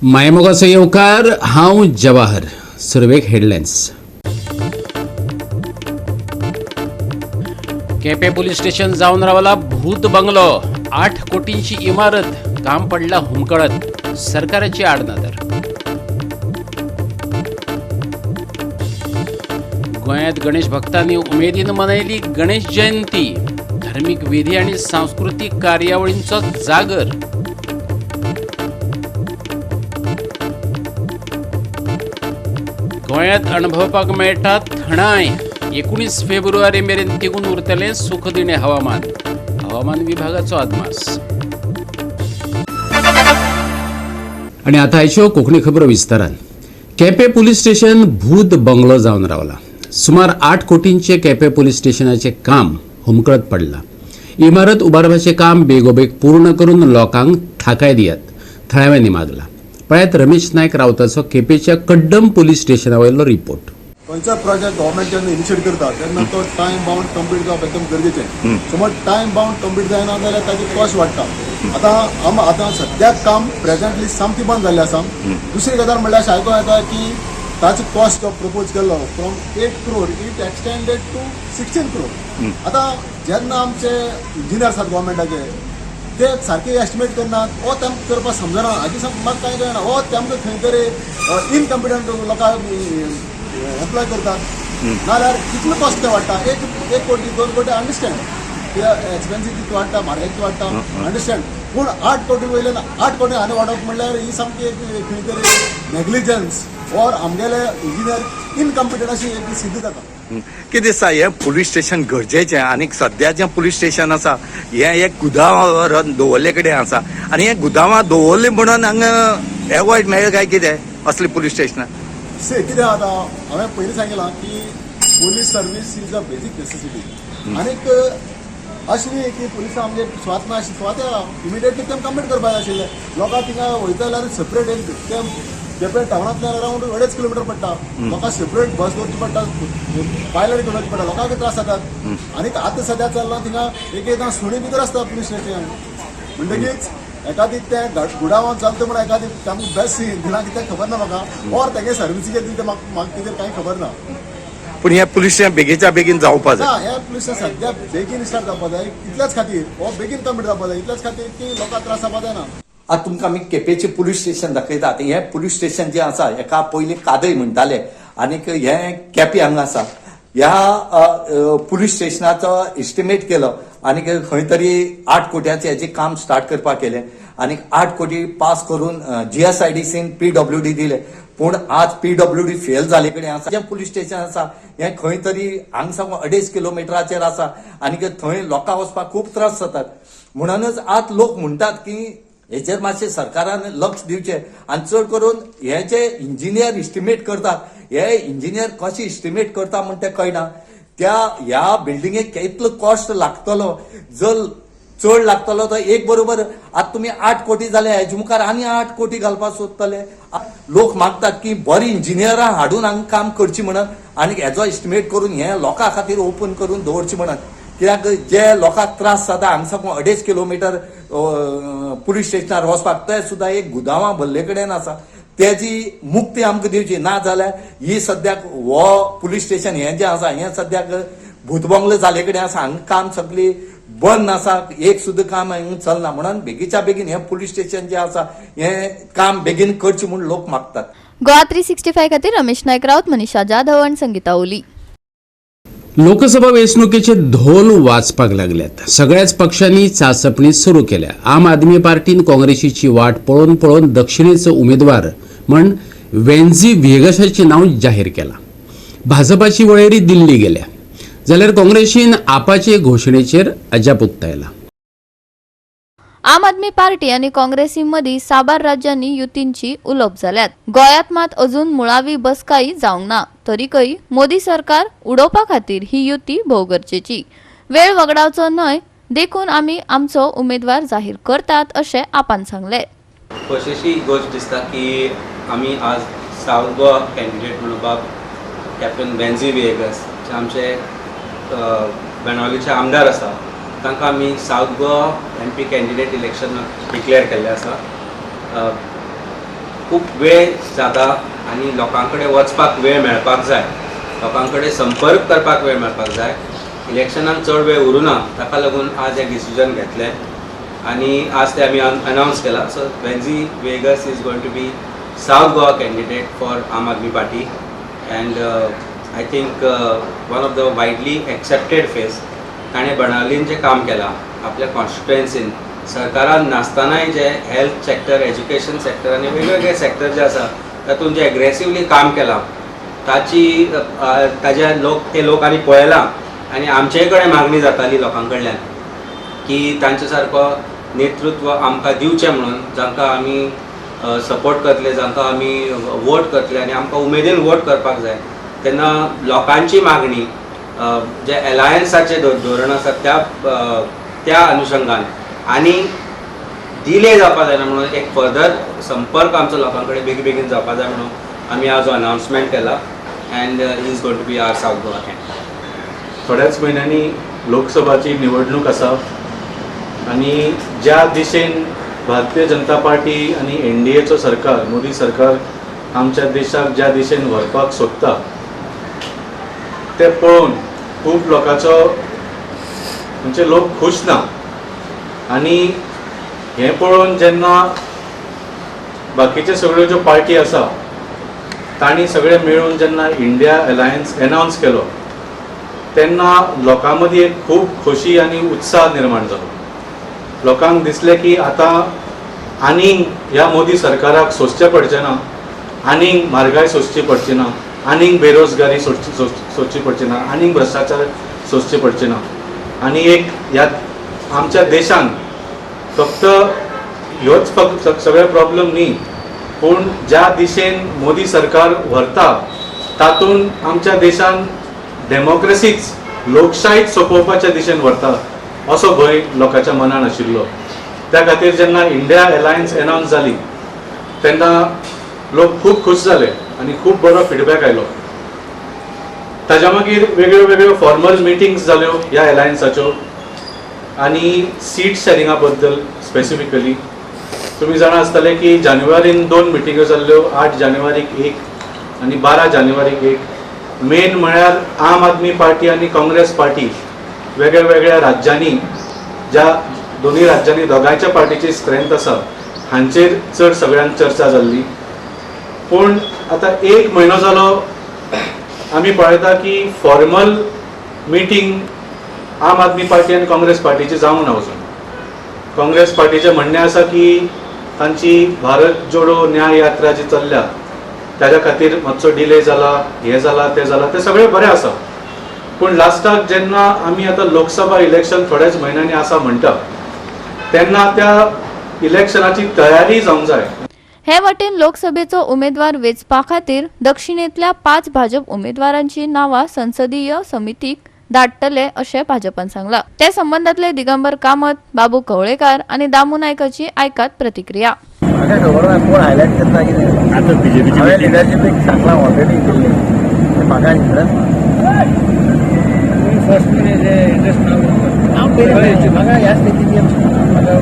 मायमोगाचो येवकार. हांव जवाहर. सुरवेक हेडलायन्स. केपें पुलीस स्टेशन जावन रावला भूत बंगलो. 8 कोटींची इमारत, काम पडला हुमकळत. सरकाराची आडनदर. गोंयांत गणेश भक्तांनी उमेदीन मनयली गणेश जयंती. धार्मीक विधी आनी सांस्कृतीक कार्यावळींचो जागर. गोंयांत अणभवपाक मेळटा थंडाय. 19 फेब्रुवारी मेरेन तिगून उरतलें सुखदिणें हवामान. हवामान विभागाचो अदमास. आनी आतां आयच्यो कोंकणी खबरो विस्तारान. केपें पुलीस स्टेशन भूत बंगलो जावन रावला. सुमार 8 कोटींचे केपें पुलीस स्टेशनाचें काम हुमकळत पडलां. इमारत उबारपाचें काम बेगोबेग पूर्ण करून लोकांक थाकाय दियात, थळाव्यांनी मागला. पळयात रमेश नायक राऊताचो केपेंच्या कड्डम पुलीस स्टेशना वयलो रिपोर्ट. खंयचो प्रोजेक्ट गव्हर्मेंट जेन्ना इनिशिएट करता तेन्ना तो टायम बाउंड कंप्लीट जावप एकदम गरजेचें. समज टायम बाउंड कंप्लीट जायना जाल्यार ताची कॉस्ट वाडटा. आतां आतां सद्याक काम प्रेझेंटली सामकी बंद जाल्लें आसा. दुसरी गजाल म्हणल्यार अशें आयकूंक येता की ताचो कॉस्ट जो प्रपोज केल्लो from 8 crore it extended to 16 crore. आतां जेन्ना आमचे इंजिनियर आसात गव्हर्मेंटाचे ते सारके एस्टिमेट करनात वो तांकां करपाक समजना. हाजी म्हाका कांय कळना, वो तांकां खंय तरी इनकम्पिटंट लोकांक एम्प्लॉय करतात, नाजाल्यार कितलो कॉस्ट वाडटा. एक कोटी 2 कोटी अंडरस्टँड, एक्सपेन्सीव कितली वाडटा, म्हारगाय कितली वाडटा अंडरस्टँड, पूण 8 कोटी वयल्यान 8 कोटी आनी वाडप म्हणल्यार ही सामकी एक खंय तरी नेग्लिजन्स ऑर आमगेले इंजिनियर इनकम्पिटंट अशी एक सिद्ध जाता. कितें दिसता हें पुलीस स्टेशन गरजेचें आनी सद्या जें पुलीस स्टेशन आसा हें एक गुदांवां दवरले कडेन आसा आनी हें गुदांवां दवरलें म्हणून हांगा एवॉयड मेळ्ळें काय कितें असलें पुलीस स्टेशनां? से कितें आतां हांवें पयलीं सांगिलां की police service is a basic necessity. आनीक अशें न्ही की पुलिसां आमगे सुवात ना, अशी सुवात इमिडिएटली तेम कंप्लीट करपाक जाय आशिल्लें. लोकांक थिंगा वयता जाल्यार सेपरेट एक ते केपें टावनांतल्यान अरावंड 2.5 किलोमिटर पडटा. लोकांक सेपरेट बस दवरची पडटा, पायलट घेवची पडटा, लोकांक त्रास जातात. आनीक आतां सद्या चल्लां थिंगा एक एकदां सुणी भितर आसता पुलीस स्टेशन, म्हणटकीच एकादी तें गुडावान चलता म्हणून एकादी तांकां बेस्ट दिलां कितें खबर ना म्हाका, और तेगे सर्विसीचेर दिता म्हाका कितें कांय खबर ना. पूण हें पुलीस स्टेशन बेगीच्या बेगीन जावपा जाय. ना, हें पुलीस स्टेशन सद्या बेगीन स्टार्ट जावपा जाय इतल्याच खातीर, हो बेगीन कंप्लीट जावपा जाय इतल्याच खातीर की लोकांक त्रास जावपा जायना. आतां तुमकां आमी केपेंचें पुलीस स्टेशन दाखयतात. हें पुलीस स्टेशन जें आसा हेका पयलीं कादय म्हणटाले आनीक हें केपें हांगा आसा. ह्या पुलीस स्टेशनाचो एस्टिमेट केलो आनीक खंय तरी 8 कोट्याचें हेजें काम स्टार्ट करपाक केलें आनीक 8 कोटी पास करून GSIDCन PWD दिले, पूण आज PWD fail जाले कडेन आसा. जें पुलीस स्टेशन आसा हें खंय तरी हांगा सावन 2.5 किलोमिटराचेर आसा आनीक थंय लोकांक वचपाक खूब त्रास जातात. म्हणूनच आज लोक म्हणटात की हेचेर मातशें सरकारान लक्ष दिवचें आनी चड करून हे जे इंजिनियर इस्टिमेट करतात हे इंजिनियर कशे इस्टिमेट करता म्हण तें कळना. त्या ह्या बिल्डिंगेक कितलो कॉस्ट लागतलो, जर चड लागतलो तर एक बरोबर आतां तुमी 8 कोटी जाले हेजे मुखार आनी 8 कोटी घालपाक सोदतले. लोक मागतात की बरीं इंजिनियरां हाडून हांगा काम करची म्हणून आनी हेजो इस्टिमेट करून हें लोकां खातीर ओपन करून दवरचें म्हणून, कित्याक जे लोकांक त्रास जाता हांगा साकून 2.5 किलोमिटर पुलीस स्टेशनार वचपाक ते सुद्दां एक गुदांवां भरले कडेन आसा, तेजी मुक्ती आमकां दिवची ना जाल्यार ही सद्याक हो पुलीस स्टेशन हें जें आसा हें सद्याक भूतबंगलो जाले कडेन आसा. हांगा काम सगळी बंद आसा, एक सुद्दां काम हांगा चलना. म्हणून बेगीच्या बेगीन हें पुलीस स्टेशन जें आसा हें काम बेगीन करचें म्हूण लोक मागतात. गोवा 365 खातीर रमेश नायक राऊत, मनीषा जाधव आनी संगीता ओली. लोकसभा वेंचणुकेचे धोल वाजपाक लागल्यात. सगळ्याच पक्षांनी चाचपणी सुरू केल्या. आम आदमी पार्टीन काँग्रेसीची वाट पळोवन पळोवन दक्षिणेचो उमेदवार म्हण वेन्झी व्हिएगसाचें नांव जाहीर केलां. भाजपाची वळेरी दिल्ली गेल्या, जाल्यार काँग्रेसीन आपाचे घोशणेचेर अजाप उक्तायला. आम आदमी पार्टी आनी काँग्रेसी मदीं साबार राज्यांनी युतींची उलोवप जाल्यात. गोंयांत मात अजून मुळावी बसकाय जावंक ना, तरीकय मोदी सरकार उडोवपा खातीर ही युती भोव गरजेची. वेळ वगडावचो न्हय देखून आमी आमचो उमेदवार जाहीर करतात अशें आपान सांगलें. खोशेची गोश्ट दिसता की आमी आज सावथ गोवा कॅन्डिडेट म्हणून बाब कॅप्टन वेन्झी व्हिएगस जे आमचे बेणावलीचे आमदार आसा तांकां आमी South Goa MP candidate election declare केल्लें आसा. खूब वेळ जाता आनी लोकां कडेन वचपाक वेळ मेळपाक जाय, लोकां कडेन संपर्क करपाक वेळ मेळपाक जाय. इलेक्शनाक चड वेळ उरूना, ताका लागून आज हें डिसिजन घेतलें आनी आज ते आमी अनावन्स केला. So Venzy Viegas is going to be South Goa candidate for Aam Aadmi Party and I think one of the widely accepted face. ताणें बाणावलीन जें काम केलां आपल्या कॉन्स्टिट्युएन्सीन, सरकारान नासतनाय जे हेल्थ सेक्टर, एज्युकेशन सेक्टर आनी वेगवेगळे सेक्टर जे आसा तातूंत जे एग्रेसिवली काम केलां, ताची ताजे लोक ते लोकांनी पळयलां आनी आमचे कडेन मागणी जाताली लोकां कडल्यान की तांचे सारको नेतृत्व आमकां दिवचें म्हणून, जांकां आमी सपोर्ट करतले, जांकां आमी वोट करतले आनी आमकां उमेदीन वोट करपाक जाय. तेन्ना लोकांची मागणी जे एलायन्साचें धोरण आसा त्या अनुशंगान आनी डिले जावपा जायना म्हणून एक फर्दर संपर्क आमचो लोकां कडेन बेगीन बेगीन जावपा जाय म्हणून आमी आज अनावन्समेंट केला and he is going to be our South Goa candidate. थोड्याच म्हयन्यांनी लोकसभाची निवडणूक आसा आनी ज्या दिशेन भारतीय जनता पार्टी आनी एनडीएचो सरकार, मोदी सरकार आमच्या देशाक ज्या दिशेन व्हरपाक सोदता ते पळोवन खूब लोकांचो म्हणजे लोक खूश ना. आनी हें पळोवन जेन्ना बाकीचे सगळ्यो ज्यो पार्टी आसा तांणी सगळे मेळून जेन्ना इंडिया अलायन्स एनावन्स केलो तेन्ना लोकां मदीं एक खूब खोशी आनी उत्साह निर्माण जालो. लोकांक दिसलें की आतां आनीक ह्या मोदी सरकाराक सोंसचें पडचें ना, आनीक म्हारगाय सोंसची पडची ना, आनीक बेरोजगारी सोंसची पडची ना, आनीक भ्रश्टाचार सोंसचे पडचे ना. आनी एक ह्या आमच्या देशान फक्त ह्योच फक्त सगळे प्रॉब्लम न्ही, पूण ज्या दिशेन मोदी सरकार व्हरता तातूंत आमच्या देशान डेमोक्रेसीच, लोकशाहीच सोंपोवपाच्या दिशेन व्हरता असो भंय लोकांच्या मनान आशिल्लो. त्या खातीर जेन्ना इंडिया अलायन्स एनावन्स जाली तेन्ना लोक खूब खूश जाले आनी खूब बरो फिडबॅक आयलो. ताज्या मागीर वेगळ्यो वेगळ्यो फॉर्मल मिटिंग्स जाल्यो ह्या अलायन्साच्यो आनी सीट शॅरिंगा बद्दल स्पेसिफिकली तुमी जाणा आसतले की जानेवारीन 2 मिटिंग्यो जाल्ल्यो, 8 जानेवारीक एक आनी 12 जानेवारीक एक. मेन म्हळ्यार आम आदमी पार्टी आनी काँग्रेस पार्टी वेगळ्या वेगळ्या राज्यांनी, ज्या दोनूय राज्यांनी दोगांयच्या पार्टीची स्ट्रेंथ आसा हांचेर चड सगळ्यांक चर्चा जाल्ली. पूण आतां 1 म्हयनो जालो आमी पळयता की फॉर्मल मिटींग आम आदमी पार्टी आनी काँग्रेस पार्टीची जावंक ना अजून. काँग्रेस पार्टीचें म्हणणें आसा की तांची भारत जोडो न्याय यात्रा जी चल्ल्या ताज्या खातीर मातसो डिले जाला, हें जाला, तें जाला, तें सगळें बरें आसा. पूण लास्टाक जेन्ना आमी आतां लोकसभा इलेक्शन थोड्याच म्हयन्यांनी आसा म्हणटा तेन्ना त्या इलेक्शनाची तयारी जावंक जाय. हे वटेन लोकसभेचो उमेदवार वेंचपा खातीर दक्षिणेंतल्या 5 भाजप उमेदवारांची नांवां संसदीय समितीक धाडटले अशें भाजपान सांगलां. ते संबंदांतले दिगंबर कामत, बाबू कवळेकार आनी दामू नायकाची आयकात प्रतिक्रिया. म्हाका खबर ना कोण हायलायट करता कितें. आतां बीजेपीची हांवें लिडरशिपीक सांगलां ऑलरेडी केल्लें, म्हाका इंट्रस्ट म्हाका ह्या स्टेजीचेर म्हाका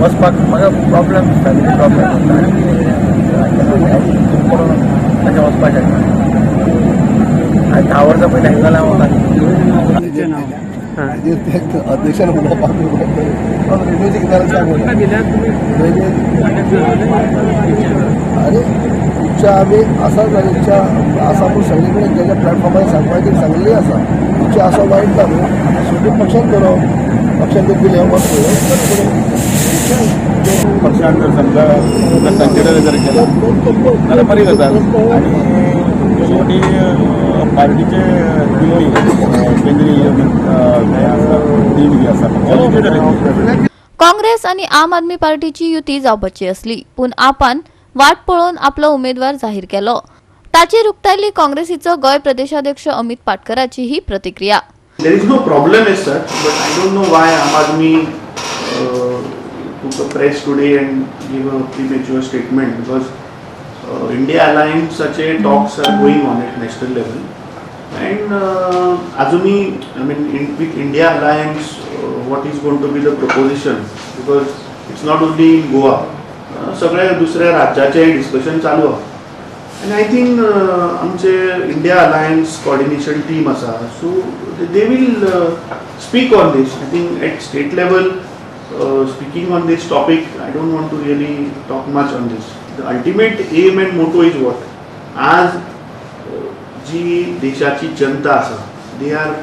वचपाक म्हाका प्रॉब्लम, फॅमिली प्रॉब्लम आनी कितें कितें पडून तशें वचपाक शकना. आनी 10 वर्सां पयलीं आयकलां हांव. अध्यक्षान उलोवपाक रेडिओचे कित्याक सांगू. आनी इच्छा आमी आसा जाल्यार इच्छा आसा, पूण सगळे कडेन ज्या ज्या प्लॅटफॉर्मार सांगपाची सांगिल्ली आसा. इच्छा आसा वायट ना न्हू, शेवटी पक्षान करप, पक्षान ते दिलें वच. पक्षान जर समजा कन्सिडर जर केला जाल्यार बरी गजाल. आनी शेवटी पार्टीचे दिल्ली केंद्रीय हें आसा, टीम जी आसा पक्षाची. काँग्रेस आनी आम आदमी पार्टीची युती जावपाची आसली, पूण आपान वाट पळोवन आपलो उमेदवार जाहीर केलो. ताचेर उक्तायली काँग्रेसीचो गोंय प्रदेशाध्यक्ष अमित पाटकराची ही प्रतिक्रिया. There is no problem as such, but I don't know why Aam Aadmi took a press today and gave a premature statement, because India Alliance such a talks are going on at national level, and Azumi, I mean, with India Alliance, what is going to be the proposition? Because it's not only in Goa. सगळे दुसऱ्या राज्याचें discussion चालू आहा आनी I think आमचे India alliance coordination team आसा, so they will speak on this. I think at state level speaking on this topic, I don't want to really talk much on this. The ultimate aim and motto is what? आज जी देशाची जनता आसा, they are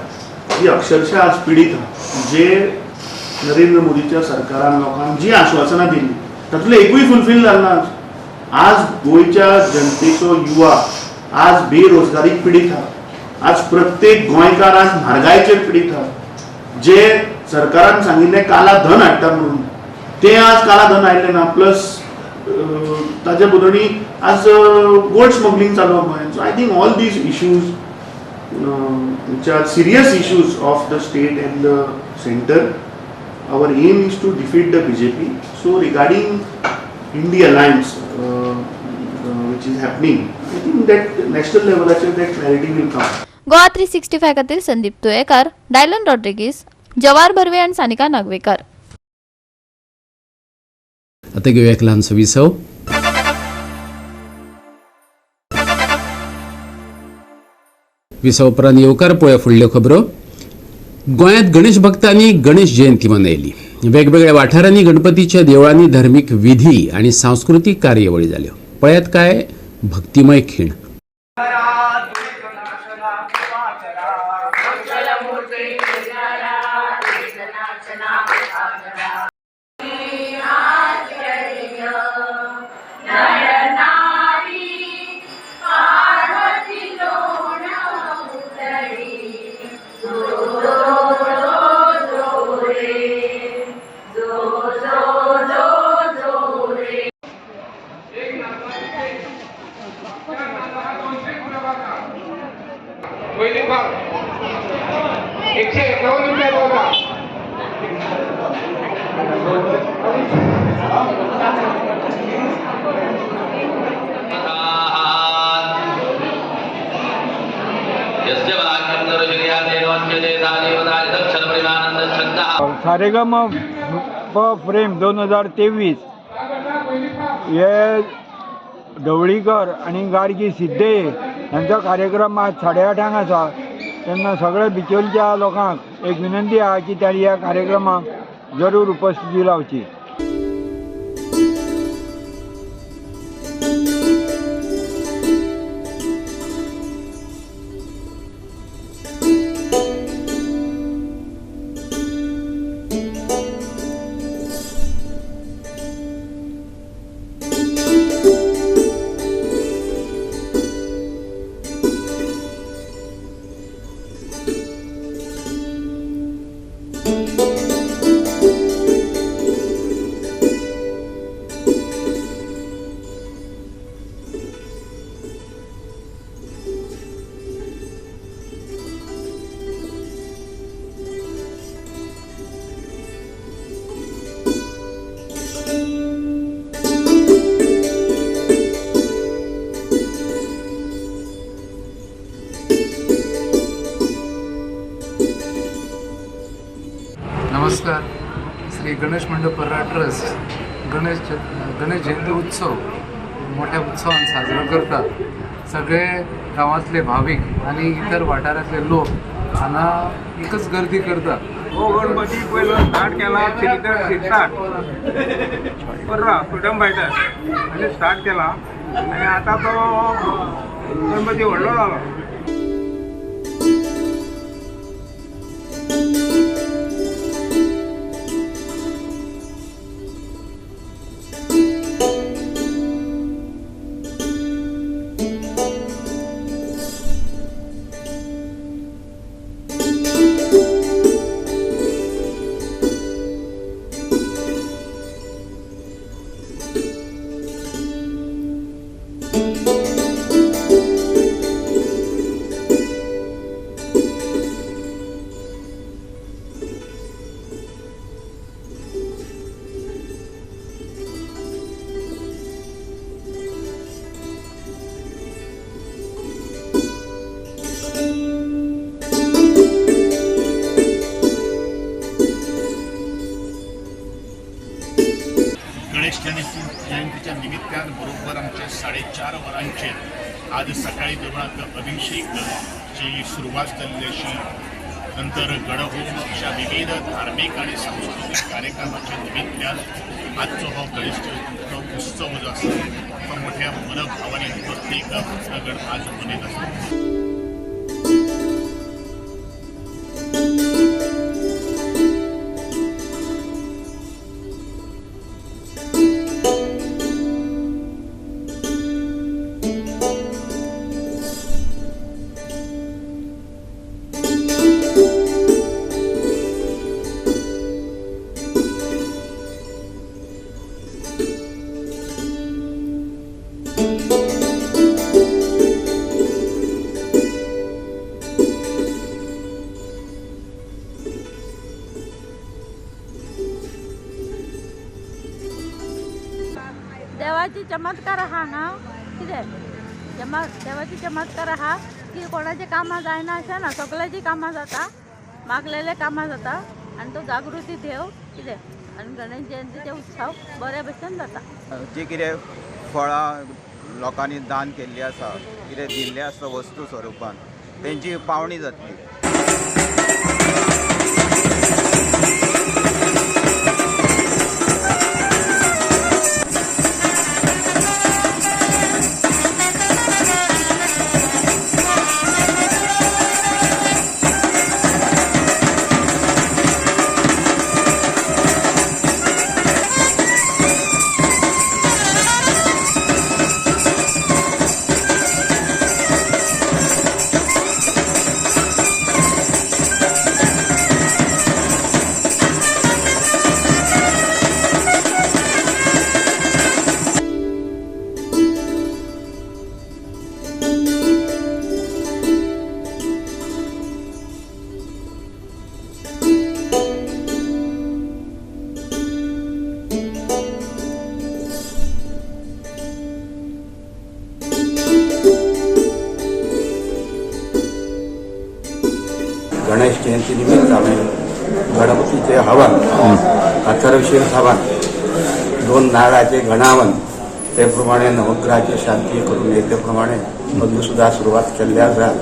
जी अक्षरशः आज पिडीत आहा, जे नरेंद्र मोदीच्या सरकारान लोकांक जी आश्वासनां दिल्ली तातूंतलें एकूय फुलफील जालें ना. आज गोंयच्या जनतेचो युवा आज बेरोजगारीक पिडीत आहा. आज प्रत्येक गोंयकार आज म्हारगायचेर पिडीत आहा. जे सरकारान सांगिल्लें काला धन हाडटा म्हणून तें आज काला धन आयलें ना. प्लस ताजे भोंवतणी आज गोल्ड स्मगलिंग चालू आहा गोंयांत. So I think all these issues which are serious issues of the state and the centre, our aim is to defeat the BJP. So regarding India Alliance which is happening, I think that national लेवलाचेर that clarity will come. Goa 365 खातीर Sandeep Tuyekar, Dylan Rodrigues, जवार बर्वे आनी सानिका नागवेकार. आता घेऊया एक ल्हानसो विसव. विसव उपरांत येवकार पळोवया फुडल्यो खबरो. गोंयांत गणेश भक्तांनी गणेश जयंती मनयली. वेगवेगळ्या वाठारांनी गणपतीच्या देवळांनी धर्मीक विधी आनी सांस्कृतीक कार्यावळी जाल्यो. पळयात काय भक्तिमय खीण. पहिली भाग 151 रुपया बघा. सारेगम प फ्रेम 2023 हे ढवळीकर आनी गार्गी सिद्दे हांचो कार्यक्रम आज 8:30 आसा. तेन्ना सगळे बिचोलच्या लोकांक एक विनंती आहा की तांणी ह्या कार्यक्रमाक जरूर उपस्थिती लावची. नमस्कार. श्री गणेश मंडप पर्रा ट्रस्ट गणेश गणेश जयंती उत्सव मोठ्या उत्सवान साजरो करतात. सगळे गांवांतले भावीक आनी इतर वाठारांतले लोक हांगा एकच गर्दी करतात. हो गणपती पयलो स्टार्ट केला श्रीधर सिद्धार्थ पर्रा फ्रिडम फायटर आनी स्टार्ट केला आनी आतां तो गणपती व्हडलो जालो. गणेश जयंतीच्या निमित्तान बरोबर आमचे 4:30 वरांचेर आज सकाळी देवळाक अभिषेकची सुरवात जाल्ली अशी, नंतर गणहोम अशा विविध धार्मिक आणि सांस्कृतिक कार्यक्रमाच्या निमित्तान आजचो हो गणेश चतुर्थीचो उत्सव जो आसा तो मोठ्या मनभावाने प्रत्येक भक्तगण आज मनयत आसा. देवाची चमत्कार आहा ना कितें देवाची चमत्कार आहा की कोणाची कामां जायना अशें ना, सगळ्याची कामां जाता, मागलेले कामां जाता आनी तो जागृती देव कितें आनी गणेश जयंतीचे उत्सव बरे भशेन जाता. जी कितें फळां लोकांनी दान केल्ली आसा, कितें दिल्लें आसा वस्तू स्वरुपान, तेंची पावणी जातली. गणेश जयंती निमित्त आम्ही गणपतीचे हवन, अथर्वशीर्ष हवन, 2 नारळाचे गणावन, ते प्रमाणे नवग्रहाची शांती करून येते प्रमाणे अजून सुद्धा सुरुवात केल्ली आसा.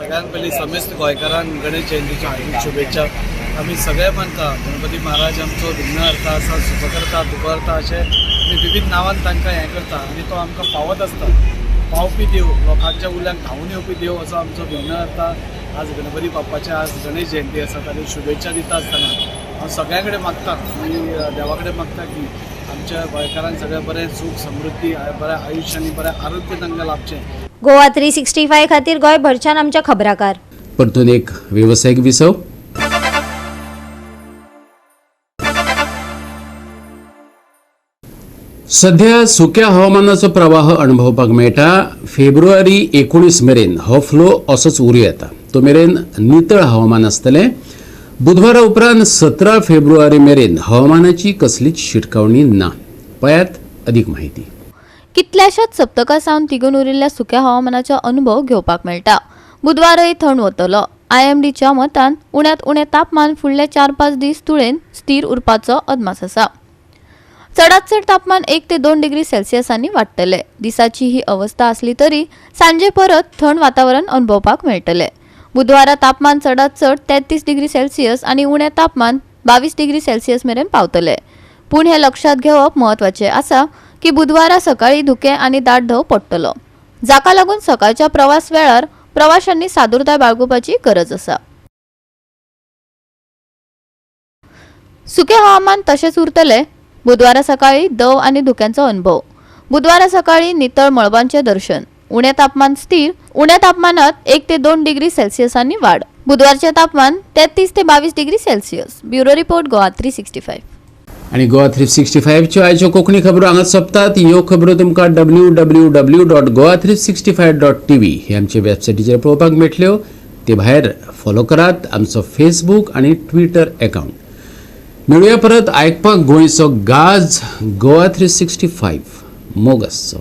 सगळ्यात पयलीं समेस्त गोंयकारांक गणेश जयंतीच्या हार्दिक शुभेच्छा. आमी सगळे मानता गणपती महाराज आमचो विघ्नहर्ता आसा, सुखकर्ता दुखहर्ता अशें आमी विविध नांवान तांकां हें करता आनी तो आमकां पावत आसता. पावपी देव, लोकांच्या उल्याक धांवून येवपी देव असो आमचो विघ्नहर्ता आज गणपती बाप्पाचे आज गणेश जयंती आसा, ताका शुभेच्छा दिता आसतना हांव सगळ्यां कडेन मागता आनी देवा कडेन मागता की आमच्या गोंयकारांक सगळें बरें सूख समृद्धी, बरें आयुश्य आनी बरें आरोग्य तांकां लाभचें. गोवा 365 खातीर गोंयभरच्यान आमच्या खबराकार. परतून एक वेवसायीक विसव. सध्या सुक्या हवामानाचो प्रवाह अणभवपाक मेळटा. फेब्रुवारी 19 मेरेन हो फ्लो असोच उरूं येता, तो मेरेन नितळ हवामान आसतलें. बुधवारा उपरांत 17 फेब्रुवारी मेरेन हवामानाची कसलीच शिटकावणी ना. पळयात अधिक माहिती. कितल्याशाच सप्तकां सावन तिगून उरिल्ल्या सुक्या हवामानाचो अनुभव घेवपाक मेळटा. बुधवारय थंड वतलो. आयएमडीच्या मतान उण्यांत उणें तापमान फुडले 4-5 दीस तुळेन स्थिर उरपाचो अदमास आसा. चडात चड तापमान 1 ते 2 डिग्री सेल्सियसांनी वाडटले. दिसाची ही अवस्था आसली तरी सांजे परत थंड वातावरण अणभवपाक मेळटले. बुधवारा तापमान चडात चड 33 डिग्री सेल्सियस आनी उणें तापमान 22 डिग्री सेल्सियस मेरेन पावतले. पूण हें लक्षात घेवप म्हत्वाचें आसा की बुधवारा सकाळीं धुकें आनी दाट धव पडटलो, जाका लागून सकाळच्या प्रवास वेळार प्रवाशांनी सादुरताय बाळगुपाची गरज आसा. सुके हवामान तशेंच उरतले. बुधवारा सकाळी दव आनी धुक्यांचो अणभव. बुधवारा सकाळी नितळ मळबांचें दर्शन. उणें तापमान स्थिर. उण्या तापमानात 1 ते 2 डिग्री सेल्सियसांनी वाड. बुधवारचें तापमान 33 ते 22 degree Celsius. Bureau report, Goa 365. आनी गोवा 365च्यो आयच्यो कोंकणी खबरो हांगा सोंपतात. ह्यो खबरो तुमकां www.goa365.tv हे आमचे वेबसायटीचेर पळोवपाक मेळटल्यो. ते भायर फॉलो करात आमचो फेसबूक आनी ट्विटर एकावंट. मेळुया परत आयकपाक गोंयचो गाज, गोवा 365. मोग आसचो.